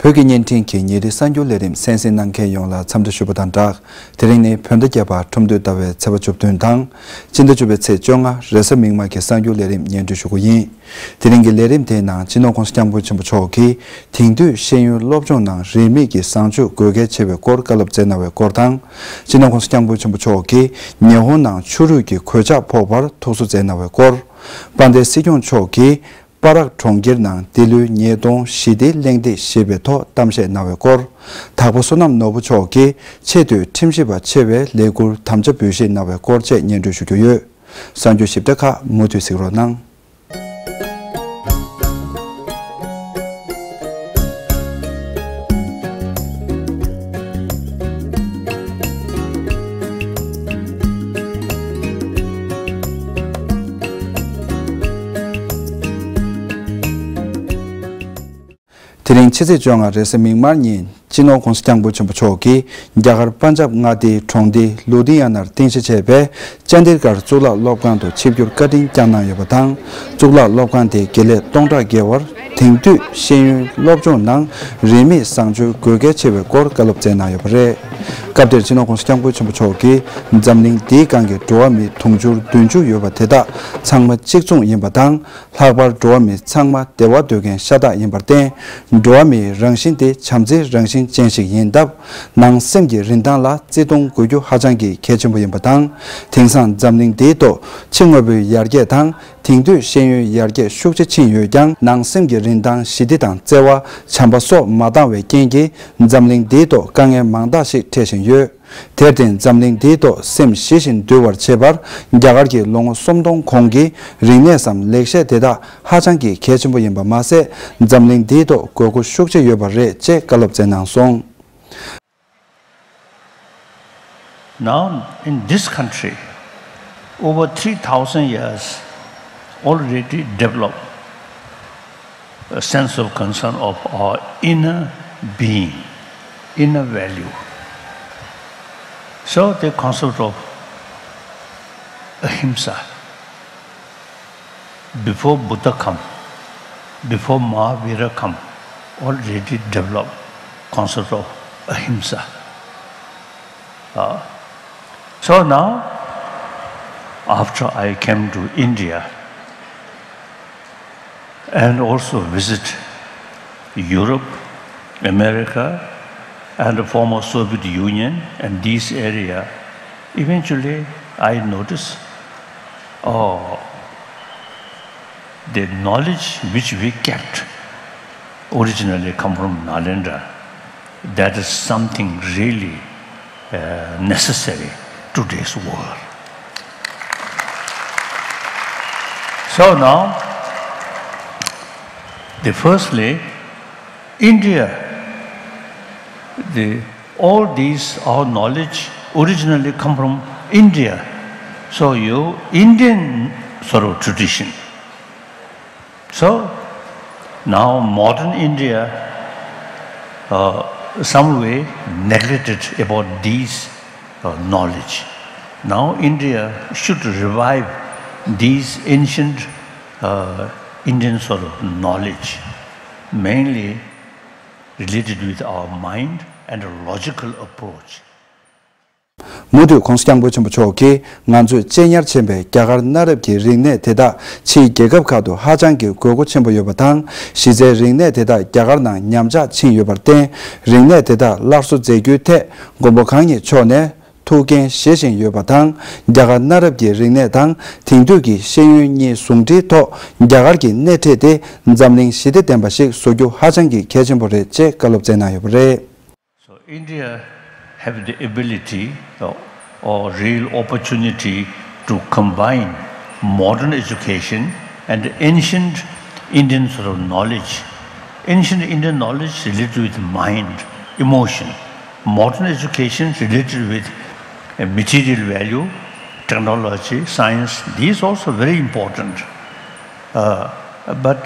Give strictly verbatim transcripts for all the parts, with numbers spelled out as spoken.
བོད་ཀྱི་བརྙན་འཕྲིན་གྱི་ཉིན་རེའི་གསར་འགྱུར་ལས་རིམ་གསན་གཟིགས་གནང་མཁན་ཡོངས་ལ་འཚམས་འདྲི་ཞུ་བ་དང་སྦྲགས། དེ་རིང་ནི་བོད་ཟླ་བརྒྱད་པ་ཁྲུམས་སྟོད་ཟླ་བའི་ཚེས་པ་བཅུ་བདུན་དང་། སྤྱི་ཟླ་བཅུ་པའི་ཚེས་བཅོ་ལྔ་རེས་གཟའ་མིག་དམར་གྱི་གསར་འགྱུར་ལས་རིམ་སྙན་སྒྲོན་ཞུ་རྒྱུ་ཡིན། དེ་རིང་གི་ལས་རིམ་དེའི་ནང་སྤྱི་ནོར་༸གོང་ས་༸སྐྱབས་མགོན་ཆེན་པོ་མཆོག་གིས་དེང་དུས་ཤེས་ཡོན་སློབ་སྦྱོང་ནང་རིས་མེད་ཀྱི་བཟང་སྤྱོད་དགོས་གལ་ཆེ་བའི་སྐོར་བཀའ་སློབ་སྩལ་གནང་བའི་སྐོར་དང་། སྤྱི་ནོར་༸གོང་ས་༸སྐྱབས་མགོན་ཆེན་པོ་མཆོག་གིས་ཉི་ཧོང་ནང་ཆུ་རུད་ཀྱི་གོད་ཆག་ཕོག་པར་ཐུགས་གསོ་སྩལ་གནང་བའི་སྐོར། དཔལ་ལྡན་སྲིད་སྐྱོང་མཆོག་གིས་པ་རག་གྲོང་ཁྱེར་ནང་འདི་ལོའི་ཉིས་སྟོང་ཞི་བདེའི་གླེང་སྟེགས་ཞེས་པའི་ཐོག་གཏམ་བཤད་གནང་བའི་སྐོར། དྭགས་པོ་བསོད་ནམས་ནོར་བུ་མཆོག་གིས་ཆེས་མཐོའི་ཁྲིམས་ཞིབ་པ་ཆེ་བའི་ལས་འཁུར་དམ་བཅའ་འབུལ་བཞེས་གནང་བའི་སྐོར་བཅས་སྙན་སྒྲོན་ཞུ་རྒྱུ་ཡོད། གསར་འགྱུར་ཞིབ་ཕྲ་ཁག་མུ་མཐུད་གཟིགས་རོགས་གནང་། དེ་རིང་ཕྱི་ཚེས་བཅོ་ལྔ་རེས་གཟའ་མིག་དམར་ཉིན་སྤྱི་ནོར་༸གོང་ས་༸སྐྱབས་མགོན་ཆེན་པོ་མཆོག་གིས་རྒྱ་གར་པན་ཇབ་མངའ་སྡེའི་གྲོང་སྡེ་ལུ་དྷི་ཡ་ནར་རྟེན་གཞི་བྱས་པའི་ཅན་དིར་གར་གཙུག་ལག་སློབ་ཁང་དུ་ཆིབས་བསྒྱུར་བཀའ་དྲིན་བསྐྱངས་གནང་ཡོད་པ་དང་། གཙུག་ལག་སློབ་ཁང་དེའི་དགེ་ལས་སྟོང་ཕྲག་བརྒལ་བར་དེང་དུས་ཤེས་ཡོན་སློབ་སྦྱོང་ནང་རིས་མེད་བཟང་སྤྱོད་དགོས་གལ་ཆེ་བའི་སྐོར་བཀའ་སློབ་སྩལ་གནང་ཡོད་པ་རེད། སྐབས་དེར་སྤྱི་ནོར་༸གོང་ས་༸སྐྱབས་མགོན་ཆེན་པོ་མཆོག་གིས་འཛམ་གླིང་འདིའི་སྒང་གི་འགྲོ་བ་མི་དུང་ཕྱུར་བདུན་ཅུ་ཡོད་པ་དེ་དག་ཚང་མ་གཅིག་མཚུངས་ཡིན་པ་དང་། ལྷག་པར་འགྲོ་བ་མི་ཚང་མ་བདེ་བ་འདོད་མཁན་ཤ་སྟག་ཡིན་པར་བརྟེན། འགྲོ་བ་མིའི་རང་བཞིན་དེ་བྱམས་བརྩེའི་རང་བཞིན་ཅན་ཞིག་ཡིན་སྟབས། ནང་སེམས་ཀྱི་རིན་ཐང་ལ་བརྩི་མཐོང་དགོས་རྒྱུ་ཧ་ཅང་གི་གལ་ཆེན་པོ་ཡིན་པ་དང་། དེང་སང་འཛམ་གླིང་འདིའི་ཐོག་ཕྱི་དངོས་པོའི་ཡར་རྒྱས་དང་། དེང་དུས་ཤེས་ཡོན་ཡར་རྒྱས་ཤུགས་ཆེ་ཕྱིན་ཡོད་ཀྱང་། ནང་སེམས་ཀྱི་རིན་ཐང་ཞི་བདེ་དང་བརྩེ་བ། བྱམས་པ་སོགས་མ་འདང་བའི་རྐྱེན་གྱིས། འཛམ་གླིང་འདིའི་ཐོག་དཀའ་ངལ་མང་དག་ཞིག་འཕྲད་བཞིན་ཡོད། དེར་བརྟེན། འཛམ་གླིང་འདིའི་ཐོག་སེམས་ཞི་ཞིང་དུལ་བར་བྱེད་པར། རྒྱ་གར་གྱི་ལོ་ངོ་སུམ་སྟོང་གོང་གི་རིག་གནས་སམ་ལེགས་བཤད་དེ་དག་ཧ་ཅང་གི་གལ་ཆེན་པོ་ཡིན་པ་མ་ཟད། འཛམ་གླིང་འདིའི་ཐོག་དགོས་མཁོ་ཤུགས་ཆེ་ཡོད་པ་རེད་ཅེས་བཀའ་སློབ་སྩལ་གནང་སོང་། Now, in this country, over three thousand years already developed a sense of concern of our inner being, inner value. So the concept of ahimsa, before Buddha come, before Mahavira come, already developed concept of ahimsa. Uh, so now, after I came to India, and also visit Europe, America, and the former Soviet Union and this area, eventually I notice, oh, the knowledge which we kept originally come from Nalanda. That is something really, uh, necessary today's world. So now, the firstly, India, the, all these, our knowledge originally come from India. So you, Indian sort of tradition. So now modern India, uh, some way neglected about these, uh, knowledge. Now India should revive these ancient, uh, Indian sort of knowledge, mainly related with our mind and a logical approach. མུ་མཐུད་༸གོང་ས་༸སྐྱབས་མགོན་ཆེན་པོ་མཆོག་གིས། ང་ཚོས་གཅེས་ཉར་བྱེད་པའི་རྒྱ་གར་གནའ་རབས་ཀྱི་རིག་གནས་དེ་དག་ཕྱིའི་རྒྱལ་ཁབ་ཁག་ཏུ་ཧ་ཅང་གི་དགོས་མཁོ་ཆེན་པོ་ཡོད་པ་དང་། གཞི་རྩའི་རིག་གནས་དེ་དག་རྒྱ་གར་ནང་ཉམས་ཆག་ཕྱིན་ཡོད་པར་བརྟེན། རིག་གནས་དེ་དག་སླར་གསོ་མཛད་རྒྱུའི་ཐད་མགོན་པོ་གང་ཉིད་མཆོག་ནས་ཐུགས་འགན་བཞེས་བཞིན་ཡོད་པ་དང་། རྒྱ་གར་གནའ་རབས་ཀྱི་རིག་གནས་དང་དེང་དུས་ཀྱི་ཤེས་ཡོན་གཉིས་ཟུང་འབྲེལ་ཐོག་རྒྱ་གར་གྱི་སྣེ་ཁྲིད་དེ་འཛམ་གླིང་ཞི་བདེ་ལྡན་པ་ཞིག་བཟོ་རྒྱུ་ཧ་ཅང་གི་གལ་ཆེན་པོ་རེད་ཅེས་བཀའ་སློབ་སྩལ་གནང་ཡོད་པ་རེད། So India have the ability, uh, or real opportunity to combine modern education and ancient Indian sort of knowledge. Ancient Indian knowledge related with mind, emotion. Modern education related with, uh, material value, technology, science. These also very important. Uh, but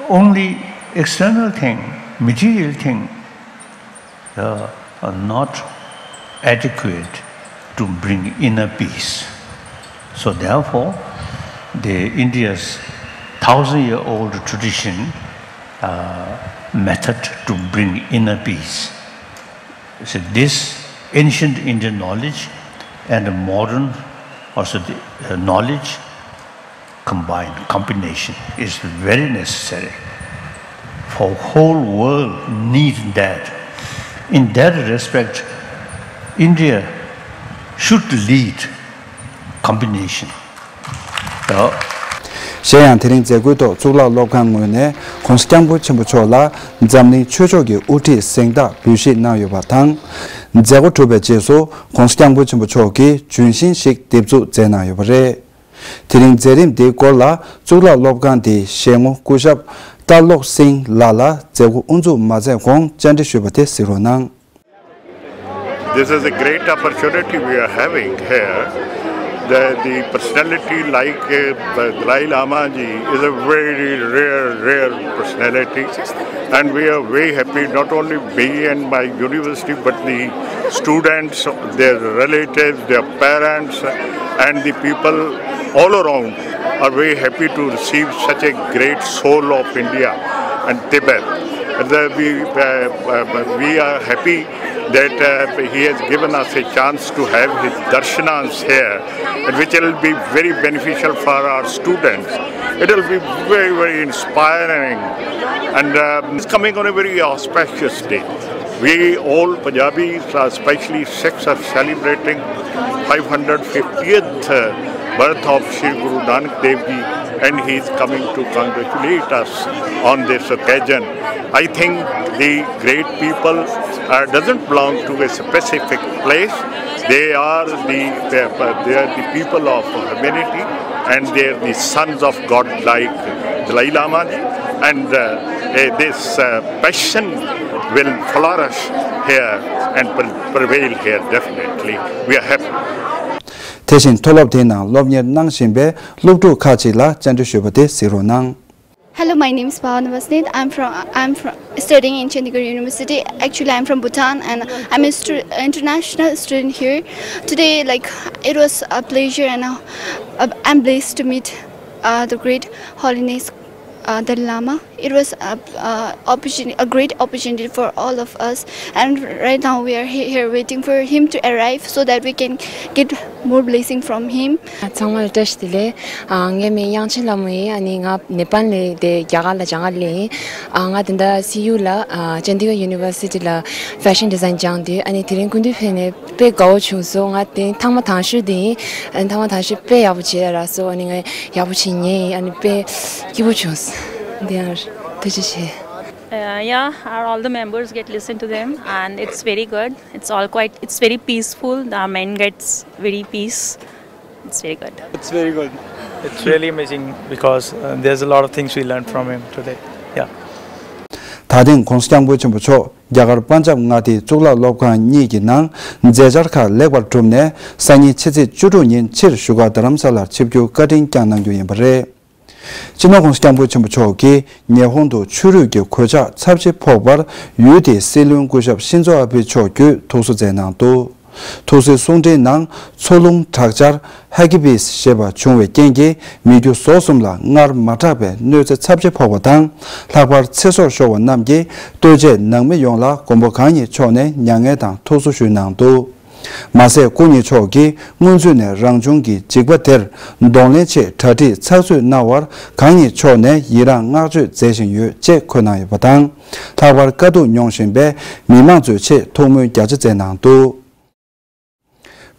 only external thing, material thing, uh, are not adequate to bring inner peace. So therefore, the India's thousand-year-old tradition, uh, method to bring inner peace. So this ancient Indian knowledge and modern also the uh, knowledge combined, combination is very necessary. For whole world need that. In that respect, India should lead combination. གཞན་ཡང་དེ་རིང་མཛད་སྒོའི་ཐོག་གཙུག་ལག་སློབ་ཁང་ངོས་ནས་༧གོང་ས་༧སྐྱབས་མགོན་ཆེན་པོ་མཆོག་ལ་འཛམ་གླིང་ཆོས་ཕྱོགས་ཀྱི་དབུ་ཁྲིད་གཟེངས་རྟགས་འབུལ་བཞེས་གནང་ཡོད་པ་དང་། མཛད་སྒོ་གྲུབ་པའི་རྗེས་སུ་༧གོང་ས་༧སྐྱབས་མགོན་ཆེན་པོ་མཆོག་གིས་ལྗོན་ཤིང་ཞིག་འདེབས་འཛུགས་མཛད་གནང་ཡོད་པ་རེད། དེ་རིང་མཛད་རིམ་འདིའི་སྐོར་ལ་གཙུག་ལག་སློབ་ཁང་དེའི་ཞལ་ངོ་སྐུ་ཞབས་ཏཱ་ལོག་སིང་ལགས་ལ་མཛད་སྒོ་དབུ་འཛུགས་མ་མཛད་གོང་བཅར་འདྲི་ཞུས་པ་དེ་གཟིགས་རོགས་གནང་། This is a great opportunity we are having here. The, the personality like uh, Dalai Lama ji is a very rare, rare personality. And we are very happy, not only me and my university, but the students, their relatives, their parents, and the people all around are very happy to receive such a great soul of India and Tibet. And uh, we, uh, uh, we are happy that uh, he has given us a chance to have his darshanans here, and which will be very beneficial for our students. It will be very, very inspiring. And uh, it's coming on a very auspicious day. We all Punjabis, uh, especially Sikhs, are celebrating five hundred fiftieth uh, birth of Sri Guru Nanak Dev Ji, and he is coming to congratulate us on this occasion. I think the great people uh, doesn't belong to a specific place. They are the they are, they are the people of humanity, and they are the sons of God like Dalai Lama ji. And uh, uh, this uh, passion will flourish here and pre- prevail here definitely. We are happy. དེ་བཞིན་མཐོ་སློབ་དེའི་ནང་སློབ་གཉེར་གནང་བཞིན་པའི་སློབ་ཕྲུག་ཁག་ཅིག་ལ་བཅར་འདྲི་ཞུས་པ་དེ་གཟིགས་རོགས་གནང་། Hello, my name is Pawan Vasnit. I'm from I'm from studying in Chandigarh University. Actually, I'm from Bhutan, and I'm a stu- international student here. Today, like, it was a pleasure, and uh, I'm blessed to meet uh, the great holiness uh, Dalai Lama. It was a uh, opportunity, a great opportunity for all of us. And right now, we are he- here waiting for him to arrive so that we can get more blessing from him. ཚང་མ་ལ་བཀྲ་ཤིས་བདེ་ལེགས། ཨ། ངའི་མིང་དབྱངས་ཅན་ལྷ་མོ་ཡིན། ཨ་ནི་ང་ནེ་པཱལ་ནས་དེ་རྒྱ་གར་ལ་སྦྱང་ག་སླེབས་ཡིན། ཨ། ང་དེ་འདྲ་སི་ཡུ་ལ་ཨ་ཅན་དི་གྷར་ཡུ་ནི་ཝར་སི་ཊི་ལ་ཧྥེ་ཤན་ཌི་ཛའིན་སྦྱང་དུས། ཨ་ནི་དེ་རིང་སྐུ་མདུན་ཕེབས་ནས་དཔེ་དགའ་བོ་བྱུང་སོང་། ང་དེ་ཐེངས་མ་དང་ཤོས་དེ་ཡིན། ཨ་ནི་ཐེངས་མ་དང་ཤོས་དཔེ་ཡག་པོ་བྱས་རག་སོང་། ཨ་ནི་ང་ཡག་པོ་བྱས་ཉན་ཡིན། ཨ་ནི་དཔེ་སྐྱིད་པོ་བྱུང་སོང་། དེ་ཡང་ཐུགས་རྗེ་ཆེ། Uh, yeah, our, all the members get listen to them, and it's very good. It's all quite, it's very peaceful. The mind gets very peace. It's very good. It's very good. It's really amazing because uh, there's a lot of things we learned from him today. Yeah. ད་ཐེངས་༧གོང་ས་༧སྐྱབས་མགོན་ཆེན་པོ་མཆོག་རྒྱ་གར་པན་ཇབ་མངའ་སྡེའི་གཙུག་ལག་སློབ་ཁང་གཉིས་ཀྱི་ནང་མཛད་འཆར་ཁག་ལེགས་པར་གྲུབ་ནས་སང་ཉིན་ཕྱི་ཚེས་བཅུ་དྲུག་ཉིན་ཕྱིར་བཞུགས་སྒར་རྡ་རམ་ས་ལར་ཆིབས་བསྒྱུར་བཀའ་དྲིན་བསྐྱངས་གནང་རྒྱུ་ཡིན་པ་རེད། སྤྱི་ནོར་༧གོང་ས་༧སྐྱབས་མགོན་ཆེན་པོ་མཆོག་གིས་ཉི་ཧོང་དུ་ཆོས་རིག་གི་གོད་ཆག་ཚབས་ཆེ་ཕོག་པར་ཡུལ་དེའི་སྲིད་བློན་སྐུ་ཞབས་ཤིན་ཛོ་ཨ་བྷེ་མཆོག་བརྒྱུད་ཐུགས་གསོ་མཛད་གནང་འདུག་ཐུགས་གསོའི་གསུང་འཕྲིན་ནང་། མཚོ་རླུང་དྲག་ཆར་ཧ་ཀི་བིས་ཞེས་པ་བྱུང་བའི་རྐྱེན་གྱིས་མི་རྒྱུ་ཟོག་གསུམ་ལ་སྔར་མ་གྲགས་པའི་གནོད་འཚེ་ཚབས་ཆེ་ཕོག་པ་དང་། ལྷག་པར་ཚེ་སྲོག་ཤོར་བ་རྣམས་ཀྱི་ལྟོས་བཅས་ནང་མི་ཡོངས་ལ་མགོན་པོ་གང་ཉིད་མཆོག་ནས་མྱ་ངན་དང་ཐུགས་གསོ་ཞུས་གནང་འདུག་མ་ཟད་སྐུ་ཉིད་མཆོག་གིས་སྔོན་ཚུད་ནས་རང་བྱུང་གི་འཇིགས་པ་དེར་གདོང་ལེན་ཆེད་གྲ་སྒྲིག་ཚགས་ཚུད་གནང་བར་གང་ཉིད་མཆོག་ནས་ཡི་རངས་བསྔགས་བརྗོད་མཛད་བཞིན་ཡོད་ཅེས་འཁོད་གནང་ཡོད་པ་དང་། ལྷག་པར་དཀའ་སྡུག་མྱོང་བཞིན་པའི་མི་མང་ཚོའི་ཆེད་ཐུགས་སྨོན་རྒྱ་ཆེ་མཛད་གནང་འདུག་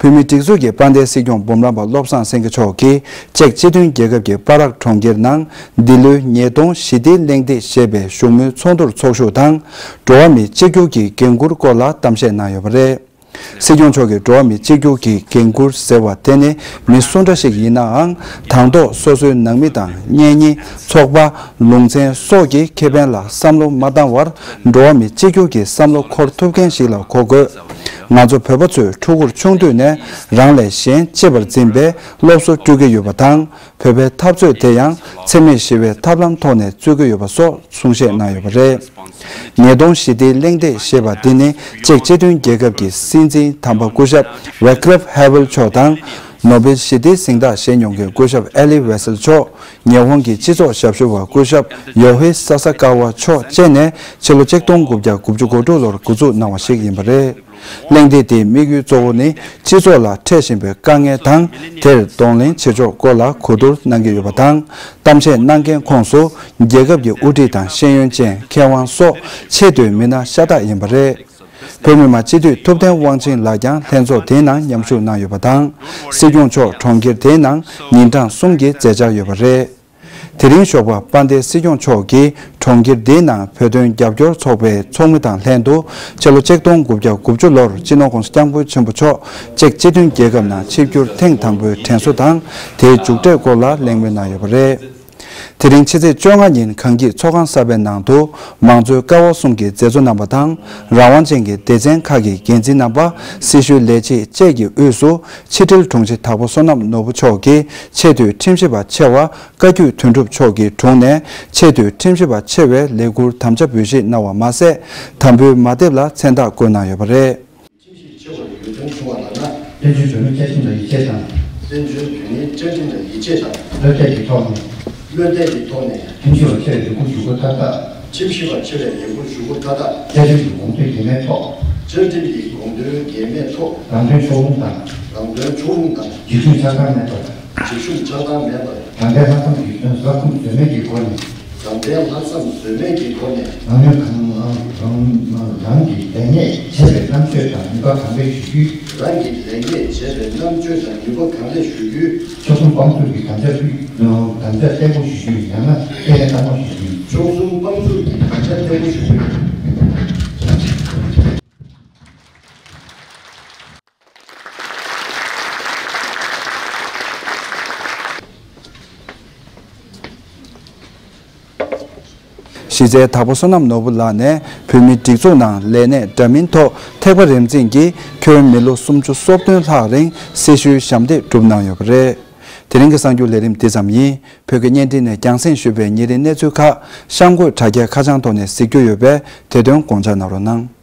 བོད་མིའི་སྒྲིག་འཛུགས་ཀྱི་དཔལ་ལྡན་སྲིད་སྐྱོང་འབུམ་རམས་པ་བློ་བཟང་སེང་གེ་མཆོག་གིས་ཅེཀ་སྤྱི་མཐུན་རྒྱལ་ཁབ་ཀྱི་པ་རག་གྲོང་ཁྱེར་ནང་འདི་ལོའི་ཉིས་སྟོང་ཞི་བདེའི་གླེང་སྟེགས་ཞེས་པའི་བཞུགས་མོལ་ཚོགས་འདུར་ཚོགས་ཞུགས་དང་། འགྲོ་བ་མིའི་གཅིག་གྱུར་གྱི་འགན་འཁུར་སྐོར་ལ་གཏམ་བཤད་གནང་ཡོད་པ་རེད། སྲིད་སྐྱོང་མཆོག་གིས་འགྲོ་བ་མིའི་གཅིག་གྱུར་གྱི་འགན་འཁུར་ཟེར་བ་དེ་ནི་མི་སུ་འདྲ་ཞིག་ཡིན་ནའང་། དང་ཐོག་སོ་སོའི་ནང་མི་དང་གཉེན་ཉེ། ཚོགས་པ། ལུང་ཚན་སོགས་ཀྱི་ཁེ་ཕན་ལ་བསམ་བློ་མ་བཏང་བར། འགྲོ་བ་མི་གཅིག་གྱུར་གྱི་བསམ་བློ་འཁོར་ཐུབ་མཁན་ཞིག་ལ་གོ་དགོས། ང་ཚོ་བོད་པ་ཚོས་ཕྲུ་གུར་ཆུང་དུས་ནས་རང་ལས་གཞན་གཅེས་པར་འཛིན་པའི་སློབ་གསོ་སྤྲོད་ཀྱི་ཡོད་པ་དང་། བོད་པའི་འཐབ་རྩོད་དེ་ཡང་འཚེ་མེད་ཞི་བའི་ཐབས་ལམ་ཐོག་ནས་རྩོད་ཀྱི་ཡོད་པ་སོགས་གསུང་བཤད་གནང་ཡོད་པ་རེད། ཉིས་སྟོང་ཞི་བདེའི་གླེང་སྟེགས་ཞེས་པ་འདི་ནི་ཅེཀ་སྤྱི་མཐུན་རྒྱལ་ཁབ་ཀྱི་སྲིད་འཛིན་དམ་པ་སྐུ་ཞབས་ཝེ་ཀྲབ་ཧེ་ཝེལ་མཆོག་དང་། ནོ་བེལ་ཞི་བདེའི་གཟེངས་རྟགས་བཞེས་མྱོང་མཁན་སྐུ་ཞབས་ཨེ་ལི་ཝེ་སེལ་མཆོག་ཉི་ཧོང་གི་སྤྱི་ཚོགས་ཞབས་ཞུ་བ་སྐུ་ཞབས་ཡོ་ཧེ་ས་ས་ཀ་ཝ་མཆོག་བཅས་ནས་ཕྱི་ལོ་ཆིག་སྟོང་དགུ་བརྒྱ་དགུ་བཅུ་གོ་དྲུག་ལོར་འགོ་འཛུགས་གནང་བ་ཞིག་ཡིན་པ་རེད། གླེང་སྟེགས་དེའི་དམིགས་ཡུལ་གཙོ་བོ་ནི་སྤྱི་ཚོགས་ལ་འཕྲད་བཞིན་པའི་དཀའ་ངལ་དང་། དེར་གདོང་ལེན་བྱེད་ཕྱོགས་སྐོར་ལ་གོ་བསྡུར་གནང་གི་ཡོད་པ་དང་། གཏམ་བཤད་གནང་མཁན་ཁོངས་སུ་རྒྱལ་ཁབ་ཀྱི་དབུ་ཁྲིད་དང་ཤེས་ཡོན་ཅན་མཁས་དབང་སོགས་ཆེས་མཐོའི་མི་སྣ་ཤ་སྟག་ཡིན་པ་རེད། བོད་མི་མང་སྤྱི་འཐུས་ཐུབ་བསྟན་དབང་ཆེན་ལགས་ཀྱང་ལྷན་ཚོགས་དེའི་ནང་མཉམ་ཞུགས་གནང་ཡོད་པ་དང་། སྲིད་སྐྱོང་མཆོག་གྲོང་ཁྱེར་དེའི་ནང་ཉིན་གྲངས་གསུམ་གྱི་མཛད་འཆར་ཡོད་པ་རེད། དེ་རིང་ཞོགས་པ་དཔལ་ལྡན་སྲིད་སྐྱོང་མཆོག་གིས་གྲོང་ཁྱེར་འདིའི་ནང་བོད་དོན་རྒྱབ་སྐྱོར་ཚོགས་པའི་ཚོགས་མི་དང་ལྷན་དུ་ཕྱི་ལོ་ཆིག་སྟོང་དགུ་བརྒྱ་དགུ་བཅུ་ལོར་སྤྱི་ནོར་༸གོང་ས་༸སྐྱབས་མགོན་ཆེན་པོ་མཆོག་ཅེཀ་སྤྱི་མཐུན་རྒྱལ་ཁབ་ནང་ཆིབས་བསྒྱུར་ཐེངས་དང་པོའི་དྲན་གསོ་དང་། དེའི་མཇུག་འབྲས་སྐོར་ལ་གླེང་མོལ་གནང་ཡོད་པ་རེད། དེ་རིང་ཕྱི་ཚེས་བཅོ་ལྔ་ཉིན་གངས་སྐྱིད་ཚོགས་ཁང་གསར་པའི་ནང་དུ་མང་གཙོའི་ཀ་བ་གསུམ་གྱི་མཛད་གཙོ་རྣམ་པ་དང་། རང་དབང་ཅན་གྱི་སྡེ་ཚན་ཁག་གི་འགན་འཛིན་རྣམ་པ། སྲི་ཞུའི་ལས་བྱེད་བཅས་ཀྱི་དབུས་སུ་ཕྱི་དྲིལ་དྲུང་ཆེ་དྭགས་པོ་བསོད་ནམས་ནོར་བུ་མཆོག་གིས་ཆེས་མཐོའི་ཁྲིམས་ཞིབ་པ་ཆེ་བ་བཀའ་བརྒྱུད་དོན་གྲུབ་མཆོག་གི་དྲུང་ནས་ཆེས་མཐོའི་ཁྲིམས་ཞིབ་པ་ཆེ་བའི་ལས་ཁུར་དམ་བཅའ་འབུལ་བཞེས་གནང་བ་མ་ཟད། དམ་འབུལ་མ་ཐེབས་ལ་མཚན་རྟགས་བཀོད་གནང་ཡོད་པ་རེད། ཁྲིམས་ཞིབ་ཆེ་བ་ཡོད་དོན་བྱུང་བ་ལགས་ན། བཙན་བྱོལ་བོད་མིའི་བཅའ་ཁྲིམས་ལ་ཡིད་ཆེས་དང་། བཙན་བྱོལ་བོད་མིའི་བཅའ་ཁྲིམས་ལ་ཡིད་ཆེས་དང་། བློ་གཏད་ཀྱི་ཐོག་ནས། བློ་གཏད་ཀྱི་ཐོག་ནས། ཁྲིམས་ཞིབ་པ་ཆེ་བའི་ལས་ཁུར་ཞུ་སྒོ་མཐའ་དག་ཁྲིམས་ཞིབ་པ་ཆེ་བའི་ལས་ཁུར་ཞུ་སྒོ་མཐའ་དག་བཅའ་ཁྲིམས་ཀྱི་དགོངས་དོན་འགལ་མེད་ཐོག་བཅའ་ཁྲིམས་ཀྱི་དགོངས་དོན་འགལ་མེད་ཐོག་རང་དོན་ཕྱོགས་ལྷུང་དང་། རང་དོན་ཕྱོགས་ལྷུང་དང་། རྒྱུ་ཆུང་ཆགས་སྡང་མེད་པར། རྒྱུ་ཆུང་ཆགས་སྡང་མེད་པར། དྲང་བདེན་ལྷག་བསམ་གྱི་བསླབ་སྟོན་ཟབ་ཁུངས་ཟོལ་མེད་ཀྱི་སྒོ་ནས། དྲང་བདེན་ལྷག་བསམ་ཟོལ་མེད་ཀྱི་སྒོ་ནས། རང་ནུས་གང་རང་རང་གི་ལས་གནས་བྱས་པའི་རྣམ་དཔྱོད་དང་ནུས་པ་གང་ལེགས་ཞུ་རྒྱུའི། རང་གི་ལས་གནས་བྱས་པའི་རྣམ་དཔྱོད་དང་ནུས་པ་གང་ལེགས་ཞུ་རྒྱུའི། ཕྱོགས་མཚུངས་དཔང་བཙུགས་ཀྱི་དམ་བཅའ་ཕུལ། དམ་བཅའ་གཏན་འགོག་ཞུ་རྒྱུའི་ཡང་ན་ལྟས་ངན་བཏང་བ་ཞུ་རྒྱུའི། ཕྱོགས་མཚུངས་དཔང་བཙུགས་ཀྱི་དམ་བཅའ་གཏན་འགོག་ཞུ་རྒྱུའི། གཞི་རྩའི་དྭགས་པོ་བསོད་ནམས་ནོར་བུ་ལགས་ནས་བོད་མིའི་སྒྲིག་འཛུགས་ནང་ལས་གནས་འདྲ་མིན་ཐོག་ཐེག་པ་རིམ་འཛིན་གྱིས་ཁྱོན་མི་ལོ་སུམ་ཅུ་སོ་བདུན་ལྷག་རིང་སྲི་ཞུའི་ཞབས་འདེགས་བསྒྲུབས་གནང་ཡོད་པ་རེད། དེ་རིང་གི་གསར་འགྱུར་ལས་རིམ་འདི་ཙམ་ཡིན། བོད་ཀྱི་བརྙན་འཕྲིན་ནས་རྒྱང་སྲིང་ཞུས་པའི་ཉིན་རེའི་གནས་ཚུལ་ཁག་གཤམ་འཁོད་དྲ་རྒྱའི་ཁ་བྱང་ཐོག་ནས་གཟིགས་རྒྱུ་ཡོད་པས། དེ་དོན་དགོངས་འཇགས་གནང་རོགས་གནང་།